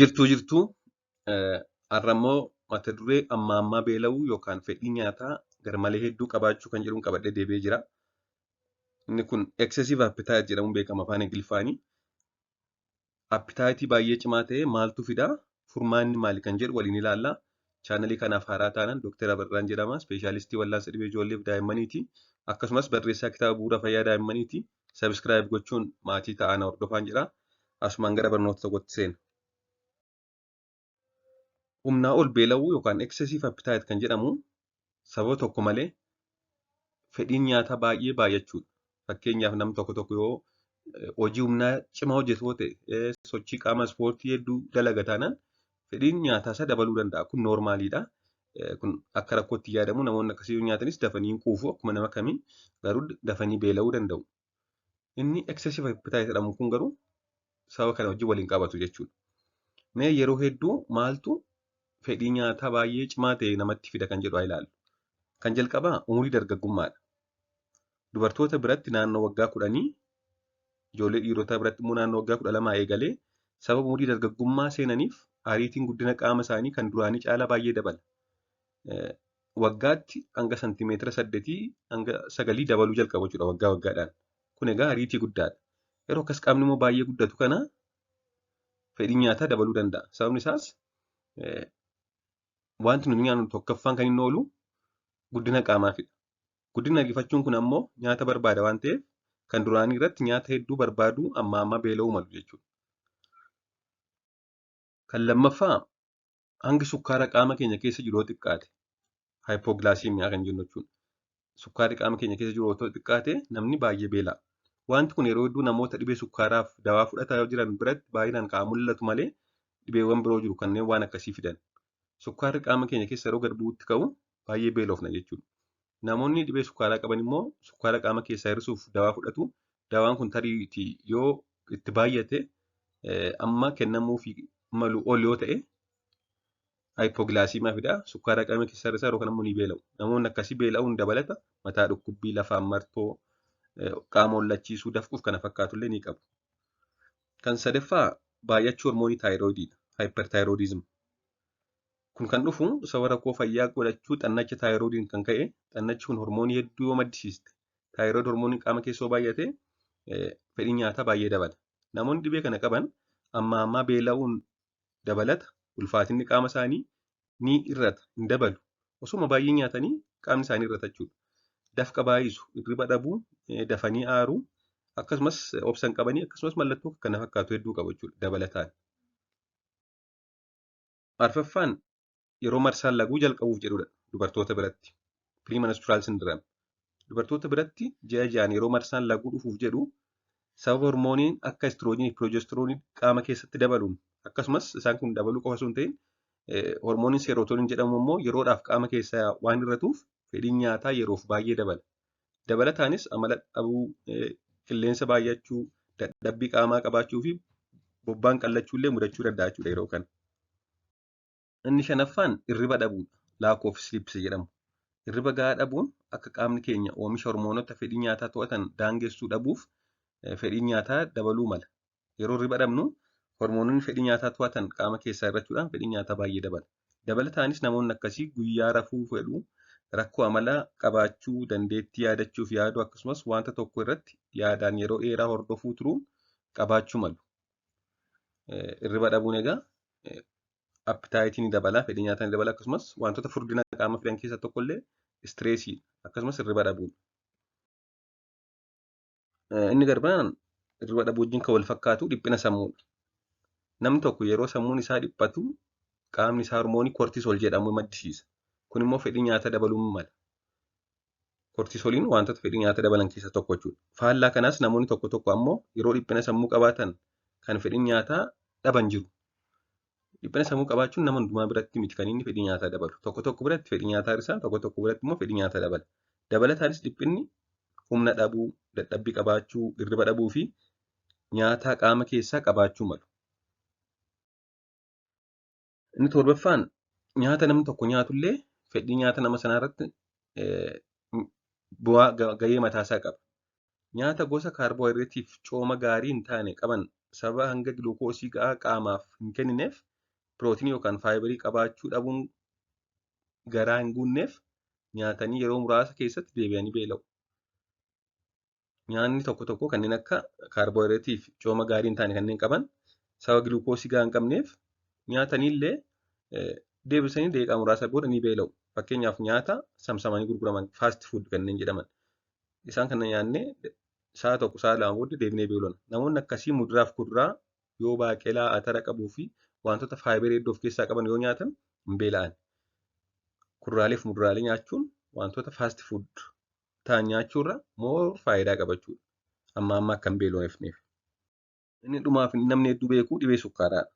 Jirtuu jirtuu har'ammoo mata duree amma ammaa beela'uu yookaan fedhii nyaataa garmalee hedduu qabaachuu kan jedhuun qabadhee deebi'ee jira. Inni kun excessive appetite jedhamuun beekama afaan Ingiliffaani. Appetaayitii baay'ee cimaa ta'e maaltu fidaa? Furmaanni maali kan jedhu waliin ilaalla. Chaanalii kanaaf haaraa taanaan Dookter Abarraan jedhama. Ispeeshaalistii wal'aansa dhibee ijoollee fi daa'immaniiti. Akkasumas barreessaa kitaaba bu'uura fayyaa daa'immaniiti. Subscribe gochuun maatii ta'aa na hordofaan jedha. Asumaan gara barnoota tokkotti seena. Humnaa ol beela'uu yookaan excessive appetite kan jedhamu sababa tokko malee fedhiin nyaataa baay'ee baay'achuudha. Fakkeenyaaf namni tokko tokko yoo hojii humnaa cimaa hojjetu yoo ta'e, sochii qaama ispoortii hedduu dalaga taanaan fedhiin nyaataa isaa dabaluu danda'a. Kun noormaaliidha. Kun akka rakkootti yaadamu namoonni akkasii yoo nyaatanis dafanii hin quufu akkuma nama kamii garuu dafanii beela'uu danda'u. Inni excessive appetite jedhamu kun garuu sababa kana wajjin waliin qabatu jechuudha. Mee yeroo hedduu maaltu fedhii nyaataa baay'ee cimaa ta'e namatti fida kan jedhu haa ilaallu. Kan jalqabaa umurii dargaggummaadha. Dubartoota biratti naannoo waggaa 10, ijoollee dhiirotaa biratti immoo naannoo waggaa 12 eegalee sababa umurii dargaggummaa seenaniif ariitiin guddina qaama isaanii kan duraanii caalaa baay'ee dabala. Waggaatti hanga santiimeetira 8 hanga 9 dabaluu jalqabu jechuudha waggaa waggaadhaan. Kun egaa ariitii guddaadha. Yeroo akkas qaamni immoo baay'ee guddatu kana fedhiin nyaataa dabaluu danda'a. Sababni isaas wanti nuti nyaannu tokkoffaan kan inni oolu guddina qaamaafidha. Guddina ariifachuun kun ammoo nyaata barbaada waan ta'eef kan duraanii irratti nyaata hedduu barbaaduu amma amma beela'uu malu jechuudha. Kan lammaffaa hangi sukkaara qaama keenya keessa jiru yoo xiqqaate haayipoogilaasiimiyaa kan jennu jechuudha. Sukkaarri qaama keenya keessa jiru yoo xiqqaate namni baay'ee beela'a. Wanti kun yeroo hedduu namoota dhibee sukkaaraaf dawaa fudhataa jiran biratti baay'inaan kan mul'atu malee dhibeewwan biroo jiru kanneen waan akkasii fidan. Sukkaarri qaama keenya keessa yeroo gad bu'utti ka'u baay'ee beelofna jechuudha. Namoonni dhibee sukkaaraa qaban immoo sukkaara qaama keessaa hir'isuuf dawaa fudhatu. Dawaan kun tariitii yoo itti baay'ate amma kennamuufii malu ol yoo ta'e haayipoogilaasiimaa fida. Sukkaara qaama keessaa hir'isaa yeroo kanammoo ni beela'u. Namoonni akkasii beela'uun dabalata mataa dhukkubbii, lafaan martoo, qaama hollachiisuu, dafquuf kana fakkaatullee ni qabu. Kan sadaffaa baay'achuu hormoonii taayiroidiidha. Haayippertaayiroidizim. Kun kan dhufu sababa rakkoo fayyaa godhachuu xannacha taayiroidiin kan ka'e xannachi kun hormoonii hedduu yoo maddisiiste taayiroid hormooniin qaama keessoo baay'ate fedhiin nyaataa baay'ee dabala. Namoonni dhibee kana qaban amma ammaa beela'uun dabalata ulfaatinni qaama isaanii ni hir'ata hin dabalu. Osuma baay'ee nyaatanii qaamni isaanii hir'ata jechuudha. Dafqa baay'isu, hirriba dhabuu, dafanii aaruu akkasumas obsa hin qabanii akkasumas mallattoo kana fakkaatu hedduu qabu jechuudha dabalataan. Arfaffaan yeroo marsaan laguu jalqabuuf jedhudha dubartoota biratti. Premenstrual syndrome. Dubartoota biratti ji'a ji'aan yeroo marsaan laguu dhufuuf jedhu sababa hormooniin akka estiroojiinii fi piroojestiroonii qaama keessatti dabaluun akkasumas isaan kun dabaluu qofa osoo hin ta'in hormooniin seerootooniin jedhamu immoo yeroodhaaf qaama keessaa waan hir'atuuf fedhiin nyaataa yeroof baay'ee dabala. Dabalataanis amala dhabuu, qilleensa baay'achuu, dadhabbii qaamaa qabaachuu fi bobbaan qallachuu illee mudachuu danda'a jechuudha yeroo kana. Inni shanaffaan hirriba dhabuudha. Lack of sleep jedhamu. Hirriba gahaa dhabuun akka qaamni keenya oomisha hormoonota fedhii nyaataa to'atan daangessuu dhabuuf fedhiin nyaataa dabaluu mala. Yeroo hirriba dhabnu hormoononni fedhii nyaataa to'atan qaama keessaa hir'achuudhaan fedhiin nyaataa baay'ee dabala. Dabalataanis namoonni akkasii guyyaa rafuu fedhu, rakkoo amalaa qabaachuu, dandeettii yaadachuuf yaaduu akkasumas wanta tokko irratti yaadaan yeroo dheeraa hordofuu turuun qabaachuu malu. Hirriba dhabuun egaa appitaayitii ni dabala, fedhii nyaataa ni dabala akkasumas wantoota furdina qaama fidan keessaa tokkollee istireesii akkasumas hirriba dhabuudha. Inni garbaan hirriba dhabuu wajjin kan wal fakkaatu dhiphina sammuudha. Namni tokko yeroo sammuun isaa dhiphatu qaamni isaa hormoonii kortisool jedhamu maddisiisa. Kun immoo fedhii nyaataa dabaluu mala. Kortisooliin wantoota fedhii nyaataa dabalan keessaa tokko jechuudha. Faallaa kanaas namoonni tokko tokko ammoo yeroo dhiphina sammuu qabaatan kan fedhii nyaataa dhaban jiru. Dhiphina sammuu qabaachuun nama hundumaa biratti miti kan inni fedhii nyaataa dabalu. Tokko tokko biratti fedhii nyaataa hir'isa, tokko tokko biratti immoo fedhii nyaataa dabala. Dabalataanis dhiphinni humna dhabuu, dadhabbii qabaachuu, hirriba dhabuu fi nyaataa qaama keessaa qabaachuu malu. Inni torbaffaan nyaata namni tokko nyaatullee fedhii nyaata nama sanaa irratti bu'aa gahee mataasaa qaba. Nyaata gosa kaarboohayidireetiif cooma gaarii hin taane qaban Sababa hanga giluukoosii ga'aa qaamaaf hin kennineef pirootinii yookaan faayibarii qabaachuu dhabuun garaa hin guunneef nyaatanii yeroo muraasa keessatti deebi'anii beela'u. Nyaanni tokko tokko kanneen akka kaarboohayidireetii fi cooma gaarii hin taane kanneen qaban sababa giluukoosii ga'aa hin qabneef nyaataniillee deebisanii daqiiqaa muraasa booda ni beela'u. Fakkeenyaaf nyaata samsamanii gurguraman fast food kanneen jedhaman. Isaan kana nyaannee sa'a tokko sa'a lama booda deebinee beelofna. Namoonni akkasii muduraa fi kuduraa yoo baaqelaa, atara qabuu fi wantoota faayibarii hedduu of keessaa qaban yoo nyaatan hin beela'an. Kuduraalee fi muduraalee nyaachuun wantoota fast food ta'an nyaachuurra more faayidaa qaba jechuudha. Amma amma akka hin beelofneef. Inni dhumaa fi namni hedduu beeku dhibee sukkaaraadha.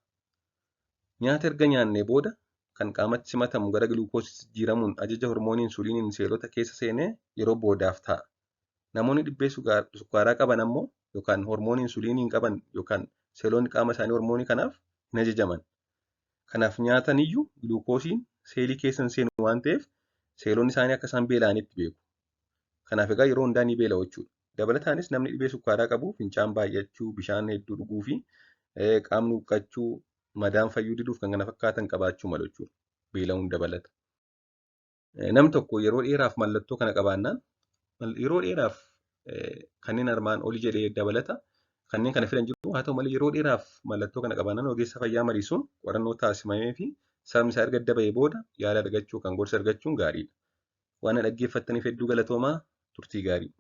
Nyaata erga nyaannee booda kan qaamatti simatamu gara giluukoosii jijjiiramuun ajaja hormoonii insuliiniin seelota keessa seenee yeroo boodaaf ta'a. Namoonni dhibee sukkaaraa qaban ammoo yookaan hormoonii insuliinii hin qaban yookaan seelonni qaama isaanii hormoonii kanaaf hin ajajaman. Kanaaf nyaatan iyyuu giluukoosiin seelii keessa hin seenu waan ta'eef seelonni isaanii akka isaan beela'anitti beeku. Kanaaf egaa yeroo hundaa ni beela'u jechuudha. Dabalataanis namni dhibee sukkaaraa qabu fincaan baay'achuu, bishaan hedduu dhuguu fi qaamni huqqachuu, madaan fayyuu diduuf kan kana fakkaatan qabaachuu malu jechuudha. Beela'uun dabalata. Namni tokko yeroo dheeraaf mallattoo kana qabaannaan yeroo dheeraaf kanneen armaan olii jedhee dabalata kanneen kana fidan jiru. Haa ta'u malee yeroo dheeraaf mallattoo kana qabaannaan ogeessa fayyaa mariisuun qorannoo taasifamee fi sababni isaa erga adda bahee booda yaala argachuu kan gorsa argachuun gaariidha. Waan na dhaggeeffattaniif hedduu galatoomaa, turtii gaarii.